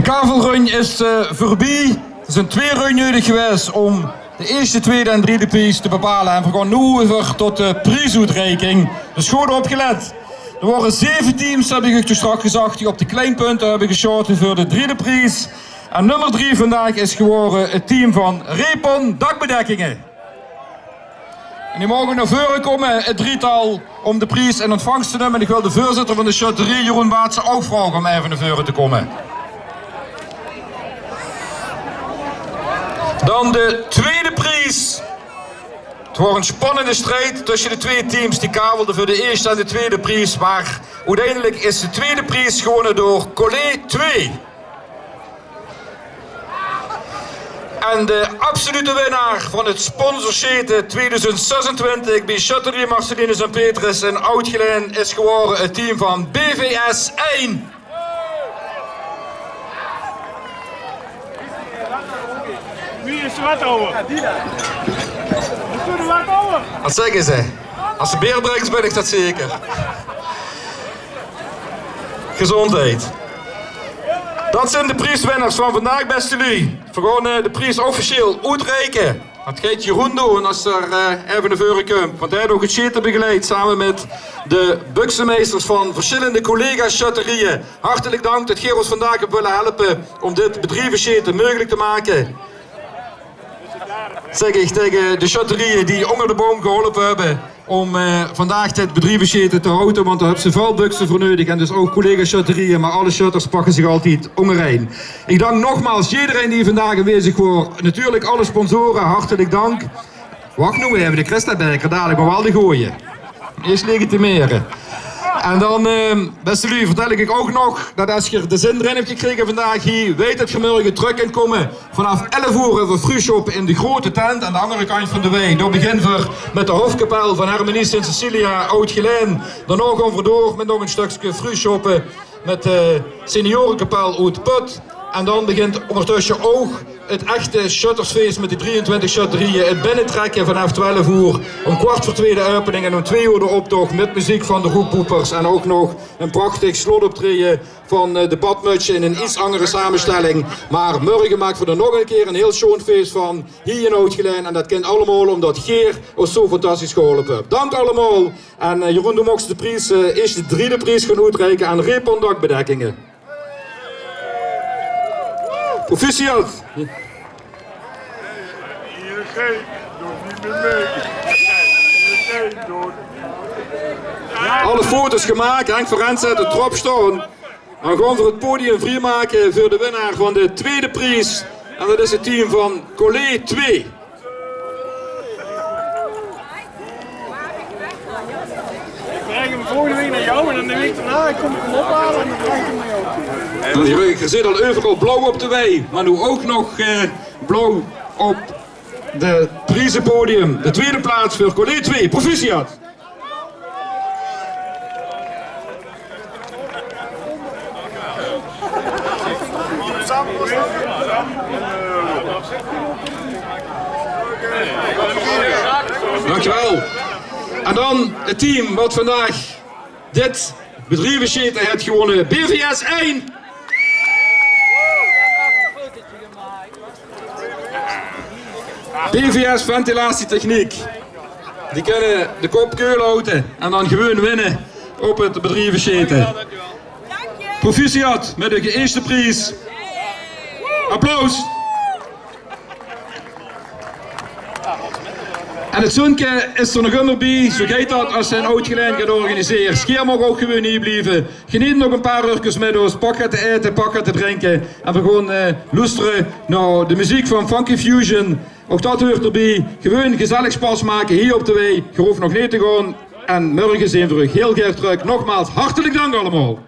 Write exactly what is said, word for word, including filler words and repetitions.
Kavelrun is eh, veurbie. D'r zint twieë run neudig gewaes óm de ieësjte, twieëde en drieëde pries te bepale. En veer gaon noe euver tot de priesoetreiking. Dus good opgelet. D'r waore zeve teams, höb ich uch toen straks gezag, die op de klein punte höbbe gesjaote veur de drieëde pries. En nómmer drie vandaag is gewaore 't team van Repon Dakbedekkinge. En die moge nao veure kómme, 't drietal, óm de pries in ontvangs te numme. En ich wil de veurzitter van de sjötterie, Jeroen Baatsen, ouch vraoge óm effe nao veure te kómme. Dan de twieëde pries. 't Waor 'ne spannende strijd tösje de twieë teams die kavelde veur de ieësjte en de twieëde pries. Mer oeteindelik is de twieëde pries gewónne door Collé twieë. En de absolute winnaar van 't sponsorsjete twieëdoezend zesentwintig bie Sjötterie Marcelinus en Petrus in Oud-Gelaen is gewaore 't team van B V S ein. Wie is de wethouder? Is de wethouder? Wat zègke ze? Es se beer brinks, bön ich dat zeker. Gezóndheid. Dat zint de prieswinners van vandaag, bèste luuj. Veer gaon eh, de pries officieel oetreike. Dat geit Jeroen doon es d'r eh, effe nao veure kump. Want hae haet ouch 't sjete begeleid same mit de buksemeisters van versjillende collega-sjötterieë. Hartelik dank dat geer ós vandaag höb wille helpe óm dit bedrievesjete meugelik te make. Zègk ich taenge de sjötterieë die ónger de boum geholpe höbbe óm eh, vandaag dit bedrievesjete te haoje, want dao höbs se väöl bukse veur neudig en dus ouch collega-sjötterieë, mer alle sjötters pakke zich altied óngerein. Ich dank nogmaals ederein die vandaag aanwezig waor. Natuurlik alle sponsore, hartelik dank. Wach noe effe, de Christa-beker, dalik mer waal de gooje. Ieësj legitimere. En dan, eh, bèste luuj, vertèl ich ouch nog dat es geer de zin d'rin höb gekrege vandaag hie, weit dat geer mörge trök kint kómme. Vanaaf elf oer höbbe veer frühshoppen in de groeate tent aan de anger kantj van de wei. Dao beginne veer mit de hofkapel van Hermenie Sint Cecilia Oud-Gelaen. Daonao gaon veer door mit nog e stökske frühshoppen mit de seniorekapel oet Put. En dan begint óngertösje ouch 't echte sjöttersfees mit de drieëntwintig sjötterieë. 't Binnetrekke vanaaf twelf oer. Óm kwart veur twee de opening en óm twee oer de optoch mit meziek van de Roeppoepers. En ouch nog e prachtig slotoptraeje van eh, de Badmutsje in 'n iets anger samesjtèlling. Mer mörge make veer d'r nog 'ne kier 'n hiel sjoon fees van, hie in Oud-Gelaen. En dat kint allemaol ómdat geer ós zo fantastisch geholpe höb. Dank allemaol. En eh, Jeroen, doe moogs de pries, eh, ieësjte, drieëde pries gaon oetreike aan Repon Dakbedekkinge. Proficiat. Alle foto's gemaak, Henk van Renzetten, drop staon. Dan gaon veer 't podium vriemake veur de winnaar van de twieëde pries. En dat is 't team van Collé twee. Ich breng häöm volgende waek nao dich en dan de waek daonao kóm ich häöm ophale en dan breng ich häöm nao dich toe. En geer, geer zeet al euveral blauw op de wei, mer noe ouch nog eh, blauw op 't priezepodium. De twieëde plaats veur Collé twee. Proficiat. Dankjewel. En dan 't team wat vandaag dit bedrievesjete haet gewónne, B V S ein. B V S Ventilatietechniek. Die kinne de kop keul haoje en dan gewoon winne op 't bedrievesjete. Proficiat mit de ieësjte pries. Applaus. En 't zunke is d'r nog ummer bie, zo geit dat es se in Oud-Gelaen gaos organisere. Geer maag ouch gewoon hie blieve. Geneet nog e paar uurkes mit ós. Pak get te aete, pak get te drinke. En veer gaon eh, loestere nao de meziek van Funky Fusion. Ouch dat huurt d'rbie. Gewoon gezellig sjpas make hie op de wei. Geer hoof nog neet te gaon. En mörge zeen veer uch hiel gaer trök. Nogmaals, hartelik dank allemaol.